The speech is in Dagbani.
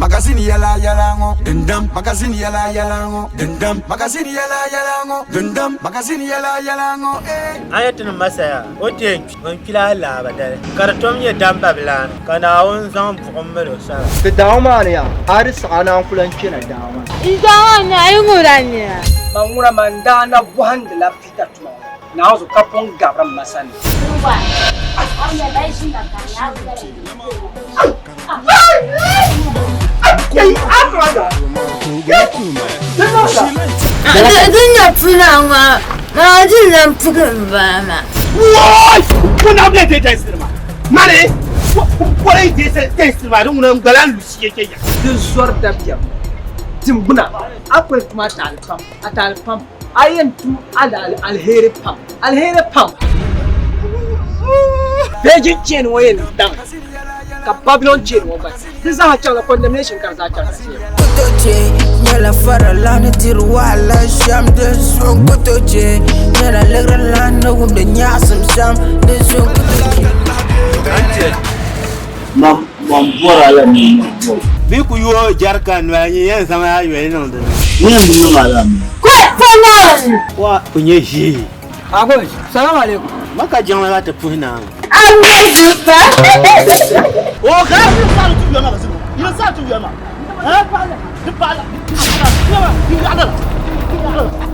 Magazine yɛla yɛla ŋɔ dindam. Magazine yɛla yɛla ŋɔ dindam. Magazine yɛla yɛla ŋɔ dindam. Magazine yɛla yɛla ŋɔ eh. A ni ti ni Masaya, o ti yɛn kpi, o ni kpila alaaba dali, ka di tom nyɛ damba bilana, ka Naawuni zaŋ buɣim mil o sara. Ti daaŋɔ maa ni yaa, a di saɣi a naan ku lan kpɛna daaŋɔ maa ni. N daaŋɔ maa ni, a yi ŋuna n-nyɛ a. Man ŋuna man daa na bɔhindila Pita tuma ŋɔ, Naawuni zuɣu ka pun gabiri m ma sani. Din nyɛ puna ŋɔ maa din lan pugi m-bala maa. Woi! Ko na bɛ de tɛnsiri ma. Mani ko de tɛnsiri ma di ŋuna n gbala n lu sie ke ya. Di zɔri dabiɛm tiŋgbuna, a kuli tum a taali pam, a taali pam, a yɛn tum aliheri pam, aliheri pam. Virgin chain ŋɔ yɛn daŋ ka Babylon chain ŋɔ gba di zaa chaŋla condemnation ka di zaa chaŋ ti yɛm. Kotoche nyɛla faralana ni diri wahala shɛm di zuɣu kotoche nyɛla liɣirilana ni wumdi nyaɣisim shɛm di zuɣu kotoche. Man bɔri a la ni n bɔri. Bɛ ku yooi jɛrikan noli, nyin yɛn zaŋ a yoli niŋ di ni. N yɛn bi niŋ a la mi. Wa ku nyɛ ʒii. Agosh, salam alaikum. Maka jiŋli la ti puhi naa. O ka yi sa ti yuya ma ka sinu. Yi sa ti yuya ma. Ha? Di paɣa la. Di paɣa la. Di yaɣa la.